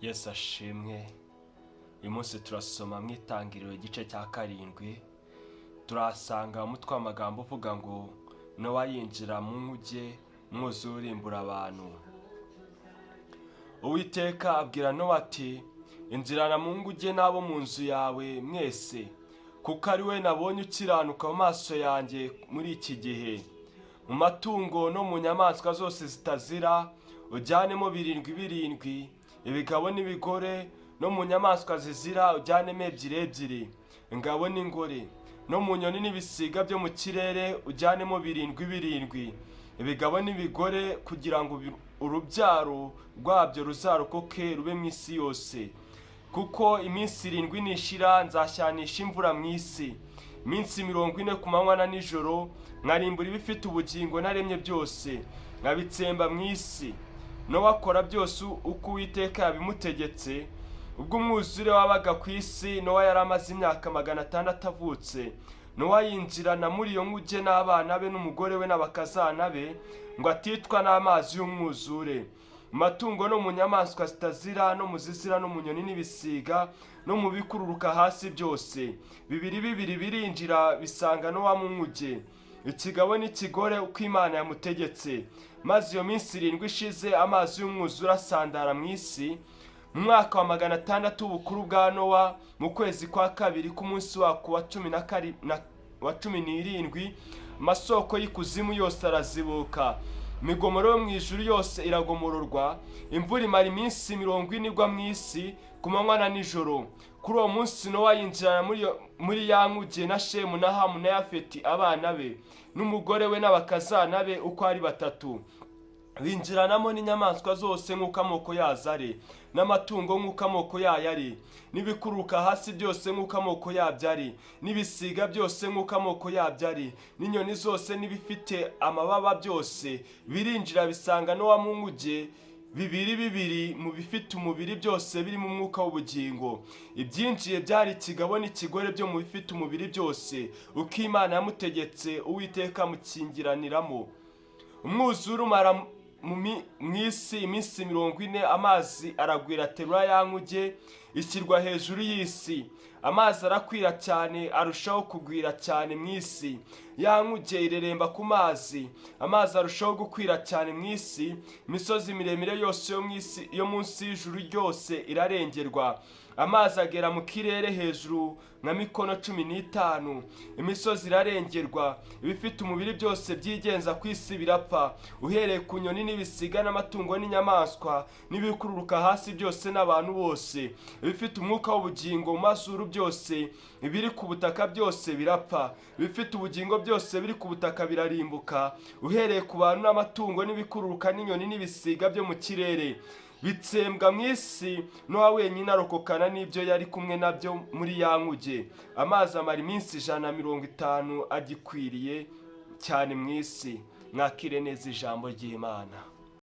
Yesu ashimwe. Uyu munsi turasoma mu Itangiriro igice cya 7, turahasanga umutwe w'amagambo uvuga ngo Nowa yinjira mu nkuge, umwuzure urimbura abantu. Uwiteka abwira Nowa ati: "Injirana mu nkuge n'abo mu nzu yawe mwese, kuko ari we nabonye ukiranuka mu maso yanjye muri iki gihe. Mu matungo no mu nyamaswa zose zitazira ujyanemo birindwi birindwi, ibigabo n'ibigore, no mu nyamaswa zizira ujyanemo ebyiri ebyiri, ingabo n'ingore, no mu nyoni n'ibisiga byo mu kirere ujyanemo birindwi birindwi, ibigabo n'ibigore, kugira ngo urubyaro rwabyo ruzarokoke rube mu isi yose. Kuko iminsi 7 nishira nzashyanisha imvura mu isi, iminsi 40 ku manywa na nijoro, nkarimbura ibifite ubugingo naremye byose, nkabitsemba mu isi." Nowa akora byose uko Uwiteka yabimutegetse. Ubwo umwuzure wabaga ku isi, Nowa yari amaze imyaka 600 avutse. Nowa yinjirana muri iyo nkuge n'abana be n'umugore we n'abakazana be, ngo aticwa n'amazi y'umwuzure. Mu matungo no mu nyamaswa zitazira no mu zizira no mu nyoni n'ibisiga no mu bikururuka hasi byose, bibiri bibiri birinjira bisanga Nowa mu nkuge, ikigabo n'ikigore, uko Imana yamutegetse. Maze iyo minsi 7 ishize, amazi y'umwuzure asandara mu isi. Mu mwaka wa 600 w'ubukuru bwa Nowa, mu kwezi kwa kabiri, k'umunsi wako wa 17, amasoko y'ikuzimu yose arazibuka, imigomoro yo mu ijuru yose iragomororwa. Imvura imara iminsi 40 igwa mu isi ku manywa na nijoro. Kuri uwo munsi Nowa yinjirana muri ya nkuge na Shemu na Hamu na Yafeti abana be, n'umugore we n'abakazana be uko ari batatu. Binjiranamo n'inyamaswa zose nk'uko amoko yazo ari, n'amatungo nk'uko amoko yayo ari, n'ibikururuka hasi byose nk'uko amoko yabyo ari, n'ibisiga byose nk'uko amoko yabyo ari, n'inyoni zose n'ibifite amababa byose. Birinjira bisanga Nowa mu nkuge, bibiri bibiri mu bifite umubiri byose birimo umwuka w'ubugingo. Ibyinjiye byari ikigabo n'ikigore byo mu bifite umubiri byose, uko Imana yamutegetse. Uwiteka amukingiraniramo. Umwuzure umara mu isi iminsi 40. Amazi aragwira, aterura ya nkuge, ishyirwa hejuru y'isi. Amazi arakwira cyane, arushaho kugwira cyane mu isi. Ya nkuge ireremba ku mazi. Amazi arushaho gukwira cyane mu isi. Imisozi miremire yose yo mu isi, yo munsi y'ijuru ryose, irarengerwa. Amazi agera mu kirere hejuru nka mikono 15. Imisozi irarengerwa. Ibifite umubiri byose byigenza ku isi birapfa, uhereye ku nyoni n'ibisiga n'amatungo n'inyamaswa n'ibikururuka hasi byose n'abantu bose. Ibifite umwuka w'ubugingo mu mazuru byose, ibiri ku butaka byose birapfa. Ibifite ubugingo byose biri ku butaka birarimbuka, uhereye ku bantu n'amatungo n'ibikururuka n'inyoni n'ibisiga byo mu kirere, bitsembwa mu isi. Nowa wenyine arokokana n'ibyo yari kumwe nabyo muri ya nkuge. Amazi amara iminsi 150 agikwiriye cyane mu isi. Mwakire neza ijambo ry'Imana.